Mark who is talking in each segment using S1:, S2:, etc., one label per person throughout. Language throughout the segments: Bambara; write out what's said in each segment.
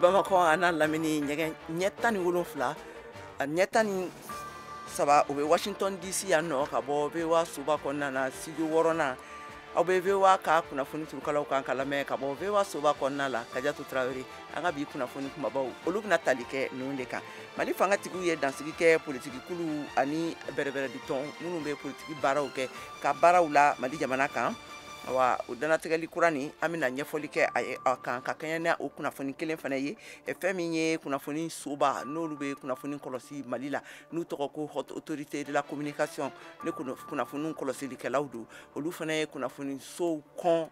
S1: Bamakɔ a n'a lamini ɲɛgɛn ɲɛ 17 a ɲɛ 13 o bɛ Washington DC yan nɔ ka bɔ VOA soba kɔnɔna na studio 6nan. Aw bɛ VOA ka kunnafoni turukalaw kan ka lamɛn ka bɔ VOA soba kɔnɔna la. Kajatu Tarawele, an ka bi kunnafoni kumabaw olu bɛna tali kɛ ninnu de kan. Mali fangatigiw ye dansigi kɛ politiki kulu ani bɛrɛbɛrɛditɔn minnu bɛ politiki baaraw kɛ ka baaraw la Mali jamana kan. Awa, o dantigɛli kura nin, an bɛna ɲɛfɔli kɛ a ye a kan ka kɛɲɛ ni o kunnafoni kelen fana ye. Fɛn min ye kunnafoni soba n'olu bɛ kunnafoni kɔlɔsi Mali la, n'u tɔgɔ ko Haute Autorité de la Communication, ne kunnafoni kɔlɔsilikɛlaw don, olu fana ye kunnafoni sow kɔn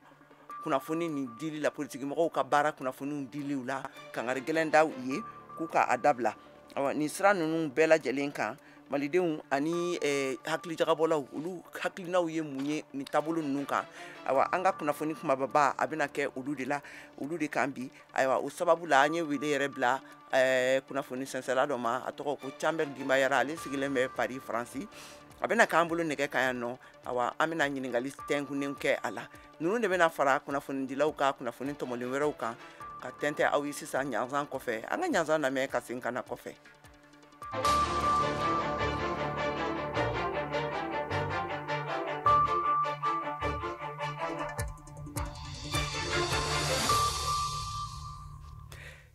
S1: kunnafoni nin dili la, politiki mɔgɔw ka baara kunnafoniw diliw la, kangari gɛlɛn da u ye k'u ka a dabila. Awa, nin sira ninnu bɛɛ lajɛlen kan, malidenw ani hakilijagabɔlaw, olu hakilinaw ye mun ye nin taabolo ninnu kan? Ayiwa, an ka kunnafoni kumababa a bɛna kɛ olu de la, olu de kan bi. Ayiwa, o sababu la, an ye wele yɛrɛ bila kunnafoni sɛnsɛla dɔ ma, a tɔgɔ ko Canbɛri Gimbayara, ale sigilen bɛ Paris, Faransi. A bɛna k'an bolo nɛgɛ kan yan nɔ. Awa, an bɛna ɲininkali tɛnkunnen kɛ a la. Ninnu de bɛna fara kunnafonidilaw ka kunnafoni tɔmɔlen wɛrɛw kan ka tɛntɛn aw ye sisan ɲanzan kɔfɛ. An ka ɲanzan lamɛn ka segin ka na kɔfɛ.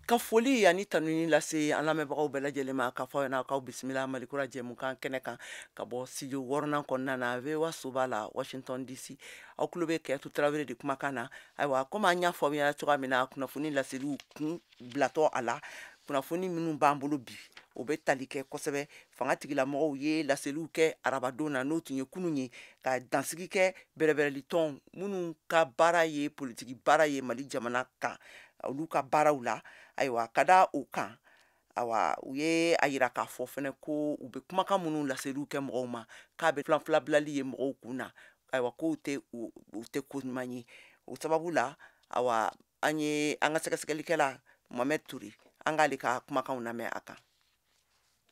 S1: Ka foli ani tanuni lase an lamɛnbagaw bɛɛ lajɛlen ma, k'a fɔ aw ɲɛna k'aw bisimila Malikura jɛmukan kɛnɛ kan ka bɔ studio 6nan kɔnɔna na, VOA soba la, Washington DC. Aw tulo bɛ Kajatu Tarawele de kumakan na. Ayiwa, komi an y'a fɔ aw ɲɛna cogoya min na, kunnafoni laseliw kun bilatɔ a la, kunnafoni minnu b'an bolo bi, o bɛ tali kɛ kosɛbɛ fanga tigilamɔgɔw ye laseliw kɛ arabadon na, n'o tun ye kunun ye, ka dansigi kɛ bɛrɛbɛrɛlitɔn minnu ka baara ye politiki baara ye Mali jamana kan, olu ka baaraw la. Ayiwa, ka da o kan, awa, u ye a yira k'a fɔ fɛnɛ ko u bɛ kumakan minnu laseliw kɛ mɔgɔw ma, k'a bɛ filan fila bilali ye mɔgɔw kun na. Ayiwa, k'o tɛ u tɛ ko ɲuman ye. O sababu la, awa, an ye an ka sɛgɛsɛgɛlikɛla Mohamed Toure, an k'ale ka kumakanw lamɛn a kan.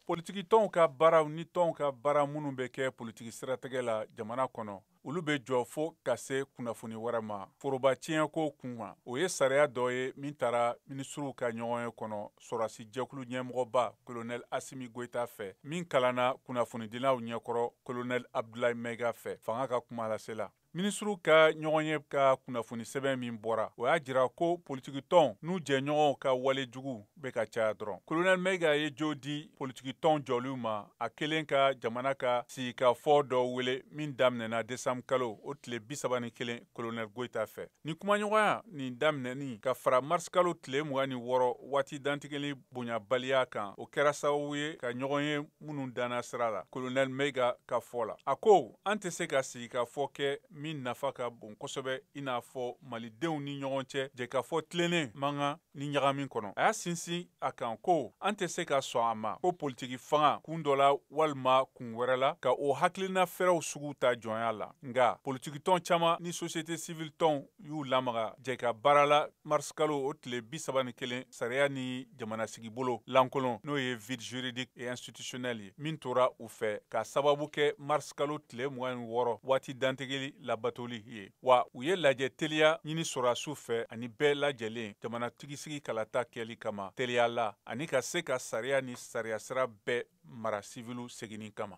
S2: Politiki tɔnw ka baaraw ni tɔnw ka baara minnu bɛ kɛ politiki siratigɛ la jamana kɔnɔ, olu bɛ jɔ fo ka se kunnafoni wɛrɛ ma foroba tiɲɛko kun kan. O ye sariya dɔ ye min taara minisiriw ka ɲɔgɔnye kɔnɔ sɔrɔdasi jɛkulu ɲɛmɔgɔba colonel Asimi Goyita fɛ, min kalanna kunnafonidilaw ɲɛkɔrɔ colonel Abdoulaye Maïga fɛ fanga ka kumalasela. Minisiriw ka ɲɔgɔnye ka kunnafoni sɛbɛn min bɔra, o y'a jira ko politikitɔn n'u jɛɲɔgɔnw ka wale jugu bɛ ka caya dɔrɔn. Colonel Maïga ye jo di politikitɔn jɔliw ma a kelen ka jamana ka sigikafɔ dɔ wele min daminɛna décembre kalo o tile 31 colonel Goyita fɛ. Ni kumaɲɔgɔnya nin daminɛni ka fara mars kalo tile 26 waati dantigɛli bonyabaliya kan, o kɛra sababu ye ka ɲɔgɔnye minnu danna sira la. Colonel Maïga ka fɔ la, a ko an tɛ se ka sigikafɔ kɛ min nafa ka bon kosɛbɛ, i n'a fɔ malidenw ni ɲɔgɔn cɛ jɛkafɔ tilennen man kan ni ɲagami kɔnɔ. A y'a sinsin a kan ko an tɛ se ka sɔn a ma ko politiki fanga kun dɔ la walima kun wɛrɛ la ka o hakilina fɛrɛw sugu ta jɔnya la. Nka politikitɔn caman ni société civile tɔnw y'u lamaga jɛka baara la mars kalo o tile 31 sariya ni jamana sigibolo lankolon, n'o ye vide juridique et institutionnel ye, min tora u fɛ ka sababu kɛ mars kalo tile 26 waati dantigɛli labatoli ye. Wa u ye lajɛ teliya ɲini sɔrɔdasiw fɛ ani bɛɛ lajɛlen jamanatigisigi kalata kɛli kama teliya la, ani ka se ka sariya ni sariya sira bɛɛ mara siviliw seginni kama.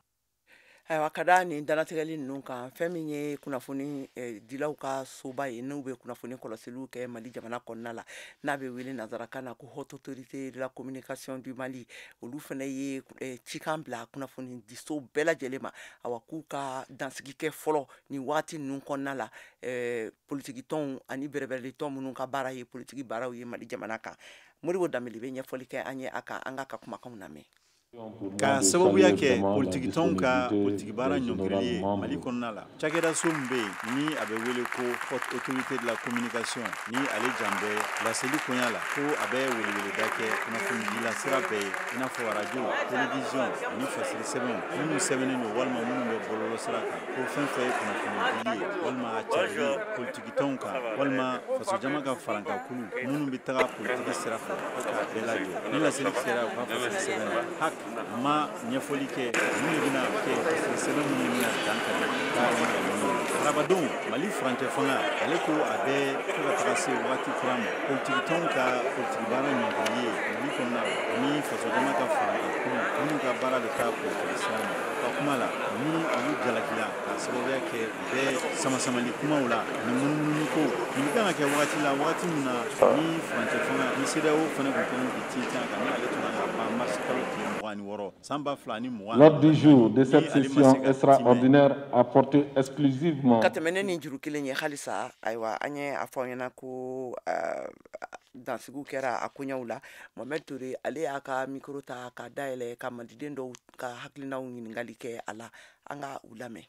S1: Ayiwa, ka da nin dantigɛli ninnu kan, fɛn min ye kunnafoni dilaw ka soba ye, n'u bɛ kunnafoni kɔlɔsiliw kɛ Mali jamana kɔnɔna la, n'a bɛ wele nanzarakan na ko Haute Autorité de la Communication du Mali, olu fana ye cikan bila kunnafoni diso bɛɛ lajɛlen ma, awa, k'u ka dansigi kɛ fɔlɔ nin waati ninnu kɔnɔna la, politiki tɔnw ani bɛrɛbɛrɛli tɔn minnu ka baara ye politiki baaraw ye Mali jamana kan. Modibo Danbele bɛ ɲɛfɔli kɛ an ye a kan. An ka kumakanw lamɛn.
S3: Ka sababuya kɛ politikitɔnw ka politiki baara ɲɔngirili ye Mali kɔnɔna la, cakɛdaso min bɛ yen ni a bɛ wele ko Haute Autorité de la Communication, ni ale jan bɛ laseli koɲa la, ko a bɛ weleweleda kɛ kunnafonidila sira bɛɛ ye, i n'a fɔ arajo, télévision ani fasiri sɛbɛnw minnu sɛbɛnnen don walima minnu bɛ bɔlɔlɔ sira kan, ko fɛn fɛn ye kunnafonidili ye walima a carili ye politikitɔnw kan walima fasojama ka farankankulu minnu bɛ taga politiki sira fɛ, k'a bɛɛ lajɔ. Ni laseli sera u ka fasiri sɛbɛn na, HAC. Ma ɲɛfɔli kɛ mun de bɛna kɛ, parce que sɛbɛn minnu bɛna dankari baara in laɲini ye. Arabadon, Mali furancɛ fanga, ale ko a bɛ fo ka taga se waati kura ma, politikitɔnw ka politiki baara ɲɔngirili ye Mali kɔnɔna la, ani fasojama ka farankankulu minnu ka baara bɛ taa politiki sira ma. U ka kuma la, ni olu jalakila k'a sababuya kɛ u bɛ samasamali kumaw la ani munumununi ko nin bɛ kan ka kɛ wagati la, wagati min na ni furancɛ fanga ni CEDEAO fana tun kɛlen k'i tintin a kan, ni ale tun kan ka ban mars kalo tile 26 san 2020.
S4: L'ordre du jour de cette session extraordinaire a porté exclusivement
S1: Ka tɛmɛ ne ni juru kelen ye halisa. Ayiwa, an ye a fɔ aw ɲɛna ko dansigiw kɛra a koɲɛw la. Mohamed Touré, ale y'a ka micro ta ka dayɛlɛ ka maliden dɔw ka hakilinaw ɲininkali kɛ a la. An ka u lamɛn.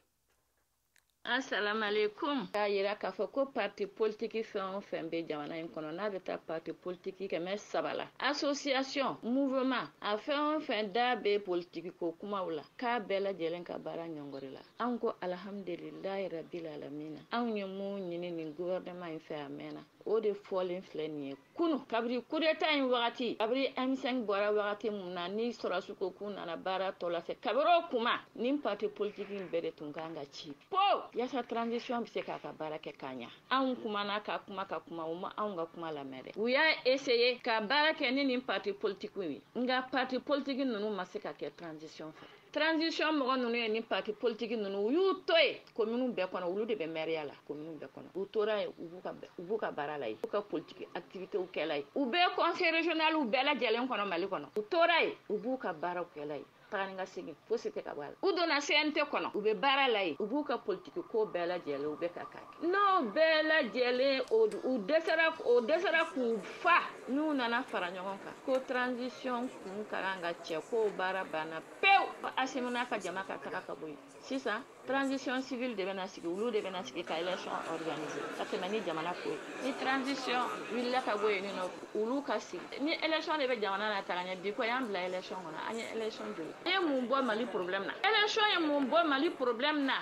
S5: Asalaamaaleykum. K'a yira k'a fɔ ko parti politique fɛn o fɛn bɛ jamana in kɔnɔ, n'a bɛ taa parti politique 300 la, association, mouvement, a fɛn o fɛn da bɛ politique ko kumaw la, k'a bɛɛ lajɛlen ka baara ɲɔngɔri la. Anw ko alhamdulilayi rabil alamina. Anw ye mun ɲini nin gouvernement in fɛ a mɛnna, o de fɔlen filɛ nin ye kunu. Kabiri coup d'état in wagati, kabiri M5 bɔra wagati mun na, ni sɔrɔsiw ko k'u nana baara tɔ lase, kabiri o kuma, nin parti politique in bɛɛ de tun kan ka ci po yaasa transition bɛ se k'a ka baara kɛ k'a ɲa. Anw kumana ka kuma ka kuma, u ma anw ka kuma lamɛn dɛ. U y'a essayer ka baara kɛ ni nin parti politique ye, nka parti politique ninnu ma se ka kɛ transition fɛ. Transition mɔgɔ ninnu ye ni parti politique ninnu, u y'u to yen commune bɛɛ kɔnɔ. Olu de bɛ maire la commune bɛɛ kɔnɔ. U tora yen, u b'u ka baara la yen, u ka politique activité kɛla yen. U bɛ conseil régional bɛɛ lajɛlen kɔnɔ Mali kɔnɔ. U tora yen, u b'u ka baaraw kɛla yen, taga ni ka segin fosi tɛ ka bɔ a la. U donna CNT kɔnɔ, u bɛ baara la yen, u b'u ka politique ko bɛɛ lajɛlen, u bɛ ka k'a kɛ. N'o bɛɛ lajɛlen, u dɛsɛra, o dɛsɛra k'u fa. N'u nana fara ɲɔgɔn kan ko transition kun ka kan ka cɛ, k'o baara banna pewu. Assimi n'a ka jama ka taga ka bɔ yen. Sisan transition civile de bɛna sigi, olu de bɛna sigi ka élection organiser ka tɛmɛ ni jamana ko ye. Ni transition wulila ka bɔ yen nɔ, olu ka sigi ni élection de bɛ jamana na taga ɲɛ. Bi ko y'an bila élection kɔnɔ, an ye élection joli ye? Mun bɔ Mali problème na? Élection ye mun bɔ Mali problème na?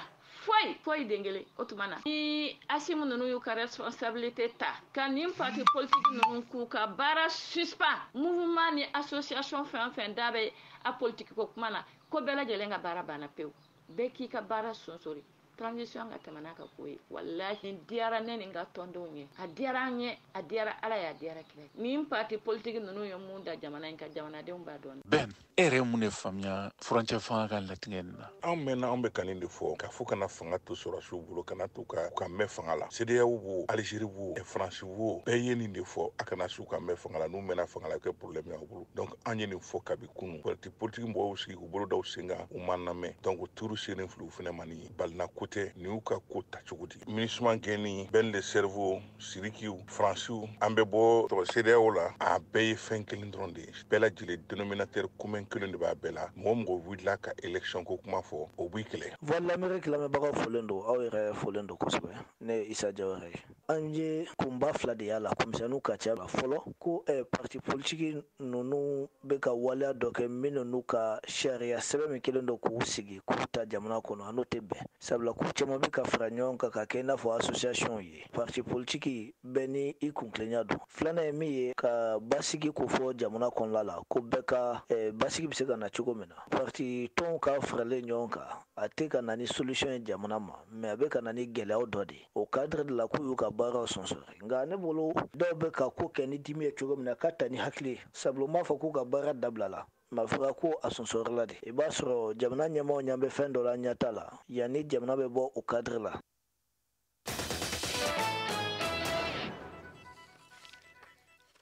S5: Foyi, foyi den kelen. O tuma na, ni Assimi ninnu y'u ka responsabilité ta ka nin parti politique ninnu k'u ka baara suspend, mouvement ni association fɛn o fɛn da bɛ a politique ko kuma na, ko bɛɛ lajɛlen ka baara banna pewu, bɛɛ k'i ka baara sonsori, transition ka tɛmɛ n'a ka ko ye. Walahi, nin diyara ne ni n ka tɔndenw ye, a diyara an ye, a diyara Ala ye, a diyara kira. Nin parti politique ninnu ye mun da jamana in ka, jamanadenw b'a dɔn.
S6: Ben, e yɛrɛ ye mun de faamuya furancɛ fanga ka latigɛ nin na?
S7: Anw mɛnna, anw bɛ ka nin de fɔ k'a fɔ kana fanga to sɔrɔsiw bolo, kana to ka mɛn fanga la. CEDEAO b'o, Algérie b'o, Faransi b'o, bɛɛ ye nin de fɔ: a kana s'u ka mɛn fanga la. N'u mɛnna fanga la, a bɛ kɛ problème y'aw bolo. Donc an ye nin fɔ kabi kunu. Politique mɔgɔw sigi k'u bolo da u sen kan, u ma lamɛn. Donc turu sennen filɛ, u fɛnɛ ma. Nin balina ko tɛ, nin y'u ka ko ta cogo di. MINUSMA gɛnni, Ben le Cerveau, Sirikiw, Faransiw, an bɛ bɔ tɔgɔ CEDEAO la, a bɛɛ ye fɛn kelen dɔrɔn de ye. Bɛɛ lajɛlen dénominateur commun kelen de b'a bɛɛ la. Mɔgɔ mɔgɔ wulila ka élection ko kuma fɔ, o b'i kɛlɛ.
S8: Voix de l'Amérique lamɛnbagaw folen don, aw yɛrɛ folen don kosɛbɛ. Ne ye Isa Jawara ye. An ye kunba fila de y'a la, komisɛnninw ka ca la. Fɔlɔ, ko parti politique ninnu bɛ ka waleya dɔ kɛ minnu n'u ka sariya sɛbɛn min kɛlen don k'u sigi k'u ta jamana kɔnɔ, a n'o tɛ bɛn, sabula k'u caman bɛ ka fara ɲɔgɔn kan ka kɛ i n'a fɔ association ye. Parti politique bɛɛ ni i kuntilenya don. Filanan ye min ye, ka basigi ko fɔ jamana kɔnɔna la, ko bɛɛ ka basigi bɛ se ka na cogo min na. Parti tɔnw ka faralen ɲɔgɔn kan, a tɛ ka na ni solution ye jamana ma, mais a bɛ ka na ni gɛlɛyaw dɔ de ye. O cadre de la, k'u y'u ka baaraw sonsori. Nka ne bolo, dɔw bɛ ka ko kɛ ni dimi ye cogo min na, ka ta ni hakili ye, sabula u m'a fɔ k'u ka baara dabila la, mɛ a fɔra ko a sonsɔrɔla de. I b'a sɔrɔ jamana ɲɛmaaw ɲɛ bɛ fɛn dɔ la ɲɛ t'a la yanni jamana bɛ bɔ o cadre la.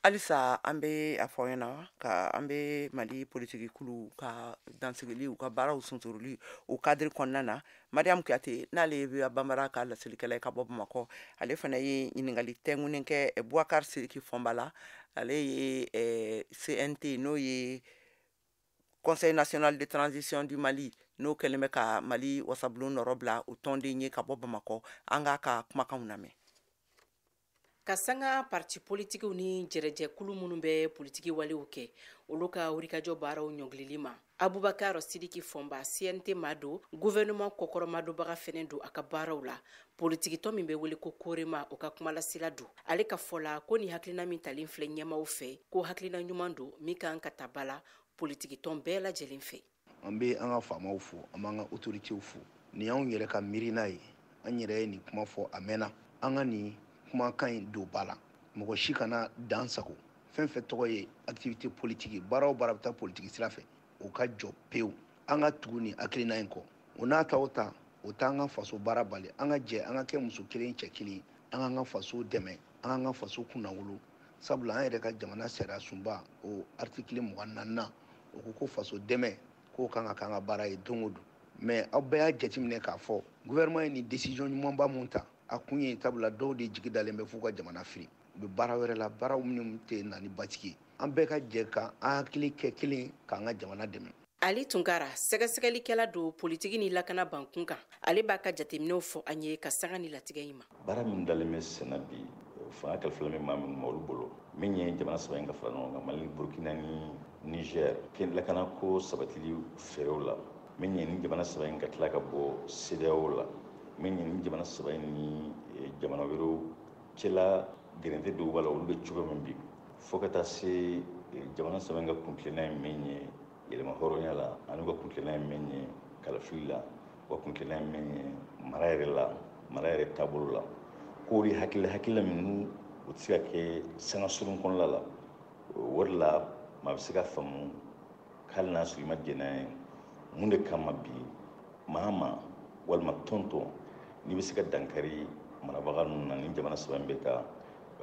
S1: Halisa an bɛ a fɔ aw ɲɛna ka an bɛ Mali politiki kulu ka dansigili, u ka baaraw sunsuruli o cadre kɔnɔna na. Mariam Kuyate, n'ale ye VOA Banbara ka laselikɛla ye ka bɔ Bamakɔ, ale fana ye ɲininkali tɛnkunnen kɛ Boubacar Sidiki Fɔnba la. Ale ye CNT, n'o ye Conseil national de transition du Mali, n'o kɛlen bɛ ka Mali wasabulon nɔrɔ bila, o tɔnden ye ka bɔ Bamakɔ. An k'a ka kumakanw lamɛn.
S9: Ka sanga parti politikiw ni jɛrɛjɛkulu minnu bɛ politiki walew kɛ, olu ka wulikajɔ baaraw ɲɔngilili ma, Abubakar Sidiki Fɔnba, CNT ma don, gouvernement kɔkɔrɔmadonbaga fɛnɛ don a ka baaraw la. Politikitɔn min bɛ wele ko Korema, o ka kumalasila don. Ale ka fɔ la ko ni hakilina min talen filɛ ɲɛmaw fɛ, ko hakilina ɲuman don min kan ka ta ba la politikitɔn bɛɛ lajɛlen fɛ.
S10: An bɛ an ka faamaw fo, an b'an ka autorités fo. Nin y'anw yɛrɛ ka miirina ye, an yɛrɛ ye nin kuma fɔ a mɛnna. An ka nin kumakan in don ba la, mɔgɔ si kana dan sago. Fɛn fɛn tɔgɔ ye activité politique, baara o baara bɛ taa politique sira fɛ, o ka jɔ pewu. An ka tugu nin hakilina in kɔ. O n'a ta o ta, o t'an ka faso baara bali. An ka jɛ, an ka kɛ muso kelen cɛ kelen, an k'an ka faso dɛmɛ, an k'an ka faso kunnawolo. Sabula an yɛrɛ ka jamana sariya sunba o article 24, o ko faso dɛmɛ k'o kan ka k'an ka baara ye don o don. Mais aw bɛɛ y'a jateminɛ k'a fɔ gouvernement ye nin décision ɲumanba mun ta, a kun ye tabula dɔw de jigi dalen bɛ f'u ka jamana firi, u bɛ baara wɛrɛ la, baaraw minnu tɛ na ni basigi ye. An bɛɛ ka jɛ ka an hakili kɛ kelen k'an ka jamana dɛmɛ.
S9: Ali Tunkara, sɛgɛsɛgɛlikɛla don politiki ni lakana bankun kan, ale b'a ka jateminɛw fɔ an ye ka sanga ni latigɛ in ma.
S11: Baara min dalen bɛ senna bi, fanga kalifalen bɛ maa minnu ma olu bolo, min ye jamana saba in ka fara ɲɔgɔn kan, Mali, Burkina ni Niger, lakana ko sabatili fɛɛrɛw la, min ye ni jamana saba in ka tila ka bɔ CEDEAO la, min ye ni jamana saba in ni jamana wɛrɛw cɛla gɛrɛntɛ dɔw b'a la, olu bɛ cogo min bi, fo ka taa se jamana saba in ka kuntilenna ye min ye yɛlɛma hɔrɔnya la, ani u ka kuntilenna ye min ye kalafili la, u ka kuntilenna ye min ye mara yɛrɛ la, mara yɛrɛ taabolo la. K'o de hakilila minnu o tɛ se ka kɛ sanga surun kɔnɔna la. O de la maa bɛ se ka faamu hali n'a sɔrɔ i ma jɛn n'a ye, mun de kama bi maa ma walima tɔn n'i bɛ se ka dankari marabaga ninnu na, ni jamana saba in bɛ ka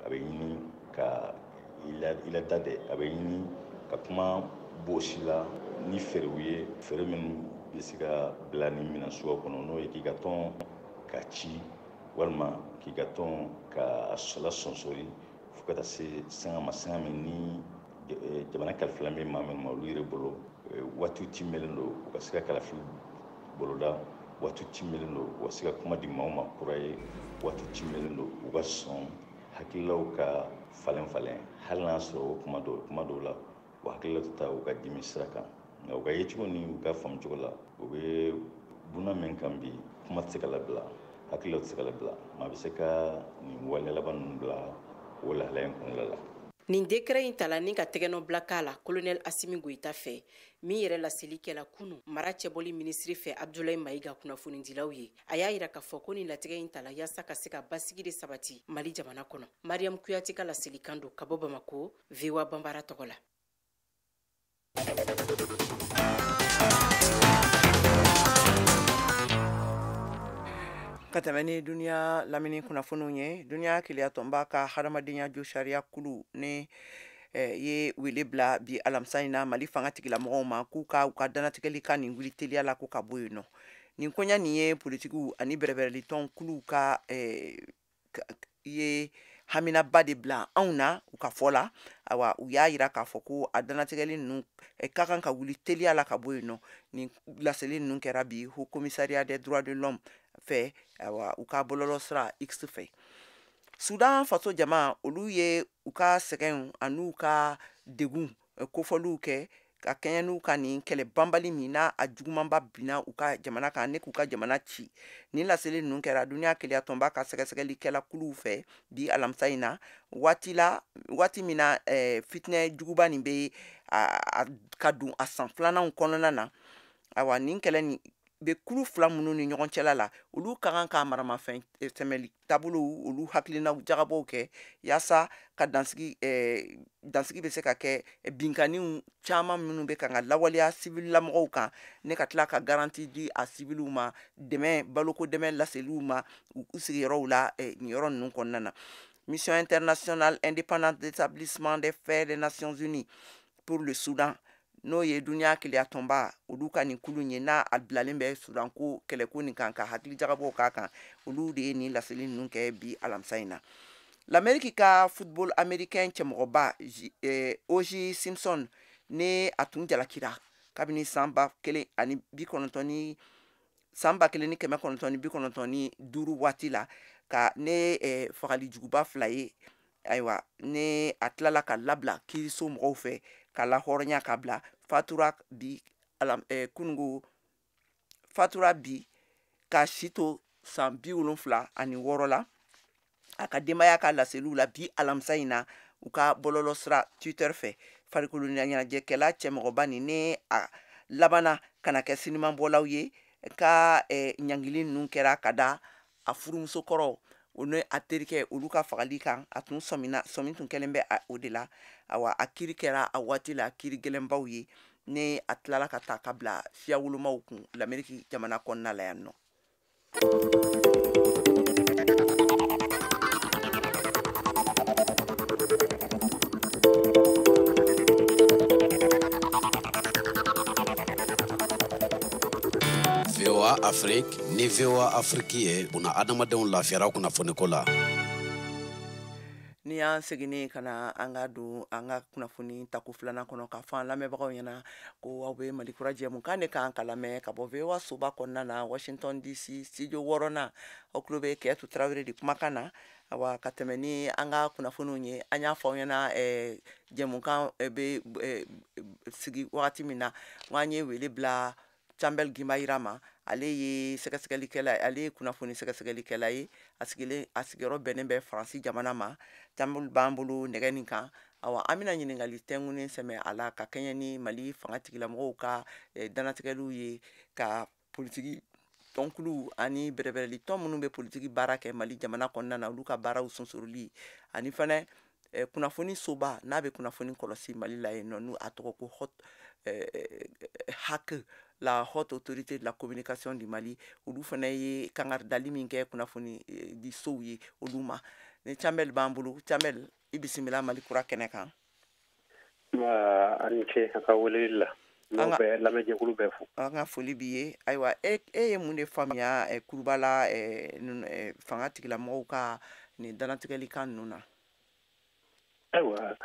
S11: a bɛ ɲini ka i lada dɛ, a bɛ ɲini ka kuma bɔsi la ni fɛɛrɛw ye, fɛɛrɛ minnu bɛ se ka bila nin minɛn suguya kɔnɔ, n'o ye k'i ka tɔn ka ci walima k'i ka tɔn ka lasɔnsɔri fo ka taa se sanga ma, sanga min ni jamana kalifalen bɛ maa minnu ma olu yɛrɛ bolo, waatiw timɛlen don u ka se ka kalafili boloda, waatiw timɛlen don u ka se ka kuma di maaw ma kura ye, waatiw timɛlen don u ka sɔn hakililaw ka falen falen, hali n'a sɔrɔ o kuma dɔw la o hakililaw tɛ taa u ka dimi sira kan, nka u ka yecogo ni u ka faamucogo la, u bɛ buna min kan bi, kuma tɛ se ka labila, hakililaw tɛ se ka labila, maa bɛ se ka nin waleya laban ninnu bila o lahalaya in kɔnɔna la.
S9: Nin décret in tala ni ka tɛgɛnɔ bila k'a la colonel Assimi Goïta fɛ, min yɛrɛ laseli kɛla kunu mara cɛbɔli minisiri fɛ Abdoulaye Maïga kunnafonidilaw ye. A y'a yira k'a fɔ ko nin latigɛ in tala yaasa ka se ka basigi de sabati Mali jamana kɔnɔ. Mariam Kuyate ka laseli kan don ka bɔ Bamako, VOA Banbara tɔgɔ la.
S1: Ka tɛmɛ ni duniya lamini kunnafoniw ye, duniya keleyatɔnba ka hadamadenya jo sariya kulu ni ye wele bila bi alamisa in na Mali fanga tigilamɔgɔw ma k'u ka u ka dannatigɛli ka nin wuli teliya la ko ka bɔ yen nɔ. Nin koɲa nin ye politikiw ani bɛrɛbɛrɛlitɔn kuluw ka ye haminaba de bila anw na u ka fɔ la. Awa u y'a yira k'a fɔ ko a dannatigɛli ninnu ka kan ka wuli teliya la ka bɔ yen nɔ. Nin laseli ninnu kɛra bi Haut Commissariat des droits de l'homme fɛ, awa u ka bɔlɔlɔ sira X fɛ. Sudan faso jama olu ye u ka sɛgɛnw an'u ka degun kofɔliw kɛ ka kɛɲɛ n'u ka nin kɛlɛ banbali min n'a a jugumanba binna u ka jamana kan ne k'u ka jamana ci. Nin laseli ninnu kɛra duniya keleyatɔnba ka sɛgɛsɛgɛlikɛla kuluw fɛ bi alamisa in na, waati min na fitinɛ juguba nin bɛ ka don a san filananw kɔnɔna na. Awa nin kɛlɛ nin bɛ kulu fila minnu ni ɲɔgɔn cɛla la, olu ka kan ka maramafɛn sɛmɛli taabolow olu hakilinaw jagabɔw kɛ yaasa ka dansigi bɛ se ka kɛ binkanniw caman minnu bɛ kan ka lawaleya sivilamɔgɔw kan, ne ka tila ka garanti di a siviliw ma, dɛmɛ baloko dɛmɛ laseliw ma u sigiyɔrɔw la nin yɔrɔ ninnu kɔnɔna na. Mission internationale indépendante d'établissement des faits des Nations Unies pour le Soudan, n'o ye duniya keleyatɔnba olu ka nin kulu ye n'a a bilalen bɛ Sudan ko kɛlɛko nin kan ka hakili jagabɔw k'a kan, olu de ye nin laseli ninnu kɛ bi alamisa in na. L'Amérique ka football américain cɛmɔgɔba O.J. Simpson ne a tun jalakira kabini san 1995 waati la Ka ne fagali juguba 2 ye. Ayiwa ne a tilala ka labila kiiriso mɔgɔw fɛ ka lahɔrɔnya ka bila. Fatura bi kunungo fatura bi ka si to san 76 la. A ka denbaya ka laseliw la bi alamisa in na u ka bɔlɔlɔ sira Twitter fɛ. Farikolo ɲɛnajɛkɛla cɛmɔgɔba nin ne a labanna ka na kɛ sinimanbɔlaw ye ka ɲangili ninnu kɛra ka da a furumuso kɔrɔ o ni a terikɛ olu ka fagali kan. A tun sɔmina, sɔmi tun kɛlen bɛ o de la. Awa a kiiri kɛra a waati la kiiri gɛlɛnbaw ye. Ne a tilala ka taa ka bila siya wolomaw kun Lameriki jamana kɔnɔna la yan nɔ.
S12: VOA Afrique ni VOA Afrique ye buna adamadenw lafiyara kunnafoniko la.
S1: Ni y'an seginni ka na an ka don an ka kunnafoni tako filanan kɔnɔ k'a fɔ an lamɛnbagaw ɲɛna ko aw bɛ Mali Kura jɛmukan de kan ka lamɛn ka bɔ VOA soba kɔnɔna na Washington DC studio 6nan. Aw tulo bɛ Kɛtu Tarawele de kumakan na. Awa ka tɛmɛ ni an ka kunnafoniw ye, an y'a fɔ aw ɲɛna jɛmukan bɛ sigi wagati min na, n k'an ye wele bila Chambel Gimbayira ma. Ale ye sɛgɛsɛgɛlikɛla ye, ale ye kunnafoni sɛgɛsɛgɛlikɛla ye. A sigilen, a sigiyɔrɔ bɛnnen bɛ Faransi jamana ma. Chambel b'an bolo nɛgɛ nin kan. Awa an bɛna ɲininkali tɛnkunnen sɛmɛ a la ka kɛɲɛ ni Mali fanga tigilamɔgɔw ka dannatigɛliw ye ka politiki tɔnkulu ani bɛrɛbɛrɛli tɔn minnu bɛ politiki baara kɛ Mali jamana kɔnɔna na, olu ka baaraw sonsoroli, ani fɛnɛ kunnafoni soba n'a bɛ kunnafoni kɔlɔsi Mali la yen nɔ, n'u a tɔgɔ ko hot HAC, la Haute Autorité de la Communication du Mali, olu fana ye kangaridali min kɛ kunnafoni di sow ye olu ma. Ni Chambel b'an bolo. Chambel, i bisimila Mali Kura kɛnɛ kan.
S13: A ni ce a ka weleli la. N'o bɛɛ lamɛnjɛkulu bɛɛ fo.
S1: An ka foli b'i ye. Ayiwa e ye mun de faamuya Kurubala fanga tigilamɔgɔw ka nin dannatigɛli kan ninnu na?
S13: Ayiwa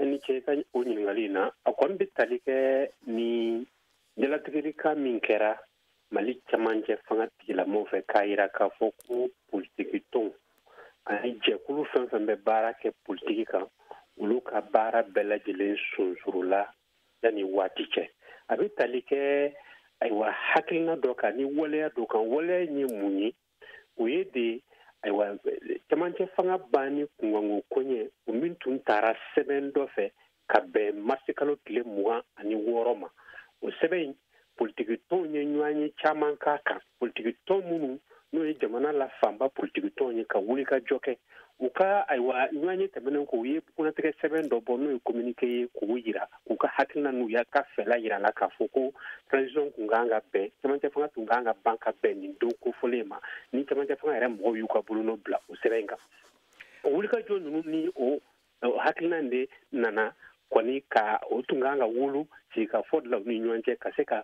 S13: ni ce ka o ɲininkali in na, a kɔni bɛ tali kɛ ni jalatigɛlikan min kɛra Mali camancɛ fanga tigilamɔgɔw fɛ k'a yira k'a fɔ ko politiki tɔnw ani jɛkulu fɛn fɛn bɛ baara kɛ politiki kan, olu ka baara bɛɛ lajɛlen sonsorola yanni waati cɛ. A bɛ tali kɛ ayiwa hakilina dɔ kan ni waleya dɔ kan. Waleya in ye mun ye? O ye de ayiwa camancɛ fanga banni kunkanko koɲɛ o min tun taara sɛbɛn dɔ fɛ ka bɛn marisikalo tile 26 ma. O sɛbɛn in politiki tɔnw ye ɲɔgɔn ye caman k'a kan. Politiki tɔn minnu n'o ye jamana la fanba politiki tɔnw ye ka wuli ka jɔ kɛ, u ka ayiwa ɲɔgɔn ye tɛmɛnen kɔ, u ye kunnafonitigɛ sɛbɛn dɔ bɔ n'o ye communiqué ye k'o yira k'u ka hakilina n'u y'a ka fɛla yira la k'a fɔ ko transition kun kan ka bɛn, camancɛ fanga tun kan ka ban ka bɛn nin don kofɔlen ma, ni camancɛ fanga yɛrɛ mɔgɔw y'u ka bolonɔ bila o sɛbɛn in kan. O wulikajɔ ninnu ni o hakilina in de nana kɔni ka o tun kan ka wolo sigikafɔ de la u ni ɲɔgɔn cɛ ka se ka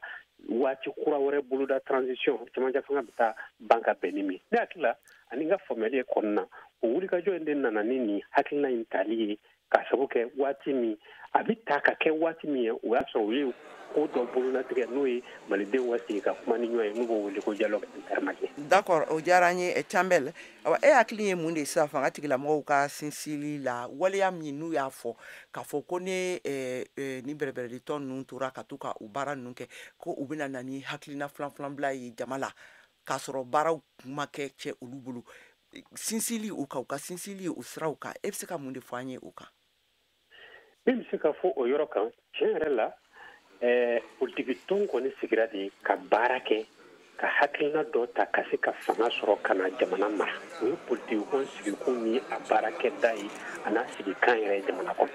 S13: waati kura wɛrɛ boloda transition camancɛ fanga bɛ taa ban ka bɛn ni min. Ne hakili la ani n ka faamuyali ye kɔnɔna, o wulikajɔ in de nana ni nin hakilina in tali ye k'a sababu kɛ waati min a bɛ ta ka kɛ waati min ye, o y'a sɔrɔ u ye ko dɔ bololatigɛ n'o ye malidenw ka sigi ka kuma ni ɲɔgɔn ye n'u b'o wele ko dialogue intermalien.
S1: D'accord, o diyara an ye Chambel. Awa e hakili ye mun de ye sisan fanga tigilamɔgɔw ka sinsili la, waleya min n'u y'a fɔ k'a fɔ ko ne ni bɛrɛbɛrɛli tɔn ninnu tora ka to ka u baara ninnu kɛ, ko u bɛna na ni hakilina filan-filanbila ye jama la k'a sɔrɔ baaraw ma kɛ cɛ olu bolo, sinsili u kan, u ka sinsili o siraw kan, e bɛ se ka mun de fɔ an ye o kan?
S13: Min bɛ se ka fɔ o yɔrɔ kan, tiɲɛ yɛrɛ la politiki tɔn kɔni sigira de ka baara kɛ ka hakilina dɔ ta ka se ka fanga sɔrɔ ka na jamana mara. O ye politiki tɔn sigikun ni a baarakɛda ye, a n'a sigikan yɛrɛ ye jamana kɔnɔ.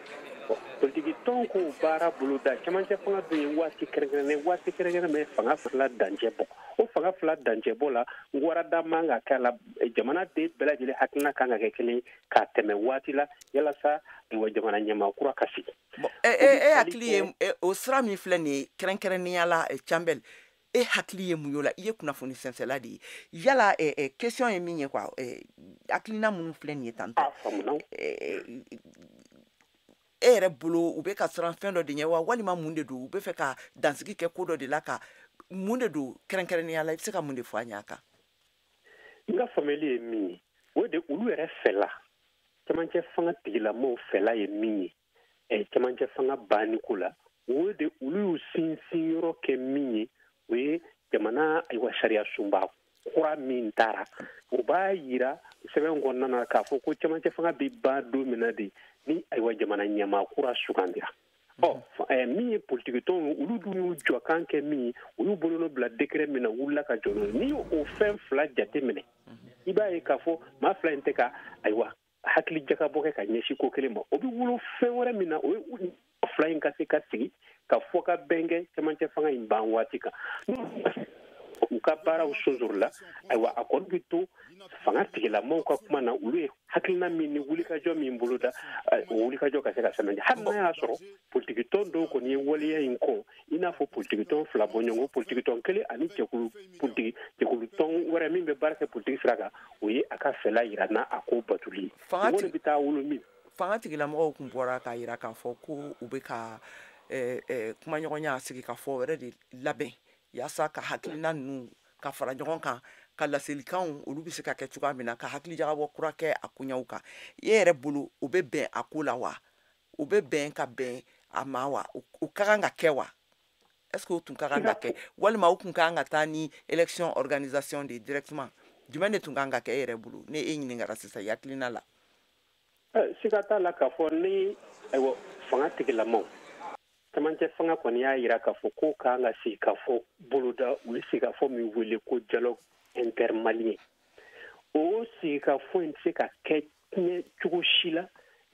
S13: Politiki tɔn k'o baara boloda, camancɛ fanga dun ye waati kɛrɛnkɛrɛnnen bɛ fanga fila dancɛ bɔ. O fanga fila dancɛ bɔ la, warada man ka kɛ a la, jamana den bɛɛ lajɛlen hakilina kan ka kɛ kelen k'a tɛmɛ waati la yalasa jamana ɲɛmaa kura ka sigi.
S1: E hakili ye o sira min filɛ nin ye kɛrɛnkɛrɛnnenya la Chambel, e hakili ye mun ye o la? I ye kunnafoni sɛnsɛnla de ye. Yala question ye min ye quoi, hakilina minnu filɛ nin ye tantɔ, e yɛrɛ bolo u bɛ ka siran fɛn dɔ de ɲɛ wa, walima mun de don? U bɛ fɛ ka dansigi kɛ ko dɔ de la, ka mun de don kɛrɛnkɛrɛnnenya la? I bɛ se ka mun de fɔ an ɲ'a kan?
S13: N ka faamuyali ye min ye, o de olu yɛrɛ fɛla, cɛmancɛ fanga tigilamɔgɔw fɛla ye min ye cɛmancɛ fanga banni ko la, o de olu y'u sinsin yɔrɔ kɛ min ye, o ye jamana ayiwa sariya sunba kura min taara, o b'a yira sɛbɛn kɔnɔna na k'a fɔ ko cɛmancɛ fanga bɛ ban don min na de ni ayiwa jamana ɲɛmaa kura sugandira. Ɔ min ye politikitɔnw ye, olu dun y'u jɔkan kɛ min ye, u y'u bolonɔ bila décret min na, wulila ka jɔ n'o ye. N'i y'o fɛn fila jate minɛ, i b'a ye k'a fɔ maa fila in tɛ ka ayiwa hakili jakabɔ kɛ ka ɲɛsin ko kelen ma. O bɛ wolo fɛn wɛrɛ min na, o ye fila in ka se ka sigi ka fɔ ka bɛn kɛ cɛmancɛ fanga in ban waati kan. U ka baaraw sonsoro la, ayiwa a kɔni bɛ to fanga tigilamɔgɔw ka kuma na, olu ye hakilina min ni wulikajɔ min boloda, o wulikajɔ ka se ka sɛmɛntiya. Hali n'a y'a sɔrɔ politikitɔn dɔw kɔni ye waleya in kɔn, i n'a fɔ politikitɔn fila bɔɲɔgɔnko, politikitɔn kelen ani jɛkulu politiki jɛkulutɔn wɛrɛ min bɛ baara kɛ politiki sira kan, o ye a ka fɛla yira n'a a ko batuli ye. O de bɛ taa wolo min.
S1: Fanga tigilamɔgɔw tun bɔra k'a yira k'a fɔ ko u bɛ ka kumaɲɔgɔnya sigi ka fɔ wɛrɛ de labɛn yaasa ka hakilina ninnu ka fara ɲɔgɔn kan, ka laselikanw olu bɛ se ka kɛ cogoya min na, ka hakili jagabɔ kura kɛ a koɲɛw kan. E yɛrɛ bolo, o bɛ bɛn a ko la wa? O bɛ bɛn ka bɛn a ma wa? O ka kan ka kɛ wa? Est ce que o tun ka kan ka kɛ, walima o tun ka kan ka taa ni élection organisation de directement? Jumɛn de tun kan ka kɛ e yɛrɛ bolo, ne e ɲininkara sisan i hakilina la?
S13: Siga t'a la k'a fɔ ni ayiwa fanga tigilamaw, cɛmancɛ fanga kɔni y'a yira k'a fɔ ko kan ka sigikafɔ boloda, u ye sigikafɔ min wele ko dialogue intermalien. O sigikafɔ in tɛ se ka kɛ tiɲɛ cogo si la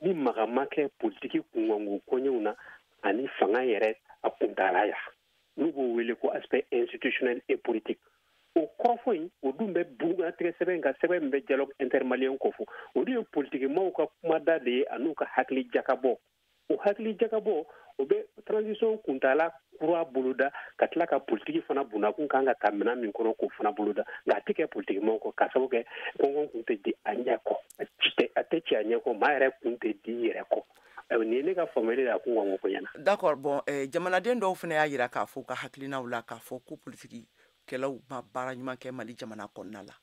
S13: ni maga ma kɛ politiki kunkanko koɲɛw na ani fanga yɛrɛ a kuntaala ya, n'u b'o wele ko aspect institutionnel et politique. O kɔrɔfɔ in, o dun bɛ burunatigɛ sɛbɛn ka sɛbɛn min bɛ dialogue intermalien kɔfɔ, o dun ye politikimaw ka kumada de ye an'u ka hakili jakabɔ. O hakili jakabɔ, o bɛ transition kuntaala kura boloda, ka tila ka politiki fana bunakun kan ka ta minɛn min kɔnɔ, k'o fana boloda. Nka a tɛ kɛ politikimaw kɔ, k'a sababu kɛ kɔngɔn kun tɛ di a ɲɛ kɔ, a tɛ ci a ɲɛ kɔ, maa yɛrɛ kun tɛ di i yɛrɛ kɔ. Ayiwa, nin ye ne ka faamuyali ye a kun kan ko ɲɛna.
S1: D'accord. Bon, jamanaden dɔw fana y'a yira k'a fɔ u ka hakilinaw la k'a fɔ ko politiki kɛlaw ma baara ɲuman kɛ Mali jamana kɔnɔna la,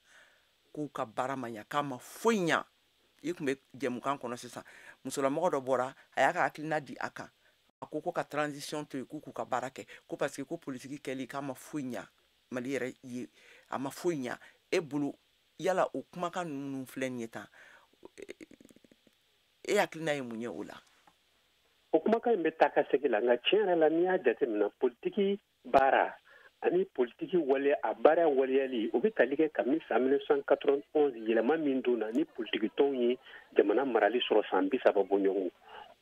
S1: k'u ka baara ma ɲa, k'a ma foyi ɲa. I tun bɛ jɛmukan kɔnɔ sisan, musolamɔgɔ dɔ bɔra, a y'a ka hakilina di a kan. A ko ko ka transition to yen, k'u k'u ka baara kɛ, ko parce que ko politiki kɛli k'a ma foyi ɲa Mali yɛrɛ ye, a ma foyi ɲa. E bolo, yala o kumakan ninnu filɛ nin ye tan, e hakilina ye mun ye o la?
S13: O kumakan in bɛ taa ka segin la, nka tiɲɛ yɛrɛ la, n'i y'a jateminɛ, politiki baara ani politiki wale a baara waleyali, o bɛ tali kɛ kabini san 1991 yɛlɛma min donna ni politiki tɔnw ye jamana marali sɔrɔ san 30 bɔ ɲɔgɔn.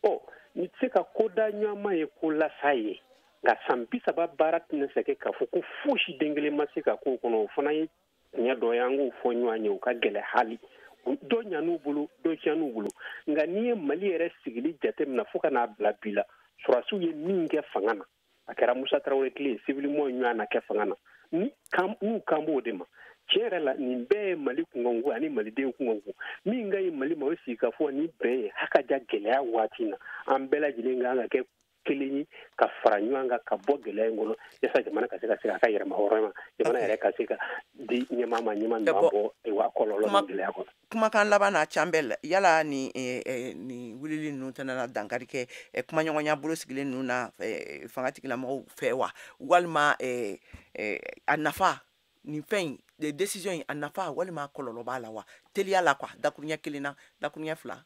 S13: Ɔ ni tɛ se ka ko da ɲɔgɔnma ye ko lasa ye, nka san 30 baara tɛna se kɛ k'a fɔ ko fosi den kelen ma se ka k'o kɔnɔ. O fana ye tiɲɛ dɔ ye, an k'o fɔ ɲɔgɔn ye. O ka gɛlɛ, hali dɔ ɲan'u bolo, dɔ tiɲɛn'u bolo. Nka n'i ye Mali yɛrɛ sigili jateminɛ fo ka n'a bila bi la, sɔrɔdasiw ye min kɛ fanga na, a kɛra Musa Tarawele tile ye, civilement ɲɔgɔn na kɛ fanga na, ni n'u kan b'o de ma. Tiɲɛ yɛrɛ la, nin bɛɛ ye Mali kunkanko ani Maliden kunkanko. Min ka ɲi Mali ma, o ye sigikafɔ ni bɛn ye. Ha ka ja gɛlɛya waati na, an bɛɛ lajɛlen kan ka kɛ kelen ye ka fara ɲɔgɔn kan ka bɔ gɛlɛya in kɔnɔ, yasa jamana ka se ka segin a ka yɛrɛma hɔrɔnya ma, jamana yɛrɛ ka se ka di ɲɛmaa ma, ɲɛmaa min b'a bɔ ayiwa kɔlɔlɔ ni gɛlɛya kɔnɔ.
S1: Kumakan laban na, can bɛɛ la, yala ni ni wulili ninnu tɛna na dankari kɛ kumaɲɔgɔnya bolo sigilen ninnu na fanga tigilamɔgɔw fɛ wa? Walima a nafa, nin fɛn in décision in, a nafa walima a kɔlɔlɔ b'a la wa? Teliya la quoi, dakuruɲɛ kelen na, dakuruɲɛ fila.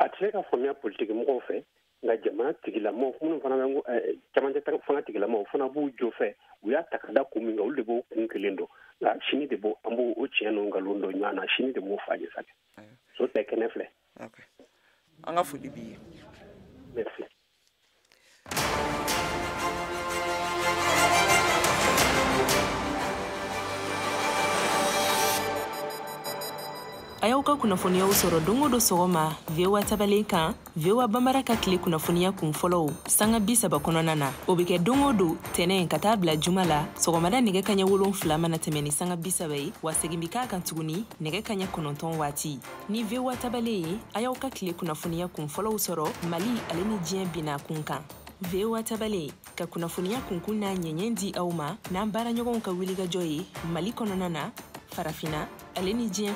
S13: A tɛ se ka faamuya politiki mɔgɔw fɛ, nka jamana tigilamɔgɔw minnu fana bɛ camancɛ fanga tigilamɔgɔw fana b'u jɔ fɛ. U y'a ta ka da kun min kan, olu de b'o kun kelen dɔn. Nka sini de b'o, an b'o o tiɲɛ n'o nkalon dɔn ɲɔgɔn na, sini de b'o fa ye sa. So tɛ kɛnɛ filɛ.
S1: An ka foli b'i ye.
S13: Merci.
S14: A y'aw ka kunnafoniyaw sɔrɔ don o don sɔgɔma VOA tabalen kan, VOA Bambara ka tile kunnafoniya kun fɔlɔw sanga 30 kɔnɔna na. O bɛ kɛ don o don tɛnɛ ka taa bila juma la, sɔgɔmada nɛgɛ kaɲɛ 7 mana tɛmɛ ni sanga 30 ye, wa segin bɛ k'a kan tuguni nɛgɛ kaɲɛ 9 waati. Ni VOA tabalen ye, a y'aw ka tile kunnafoniya kun fɔlɔw sɔrɔ Mali ale ni diɲɛ binna kun kan. VOA tabalen ka kunnafoniya kunkun n'a ɲɛɲɛ di aw ma n'an baaraɲɔgɔnw ka wulikajɔ ye Mali kɔnɔna na, Farafinna Ale ni diɲɛ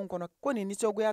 S15: kɔnɔ ko nin nisɔngoya.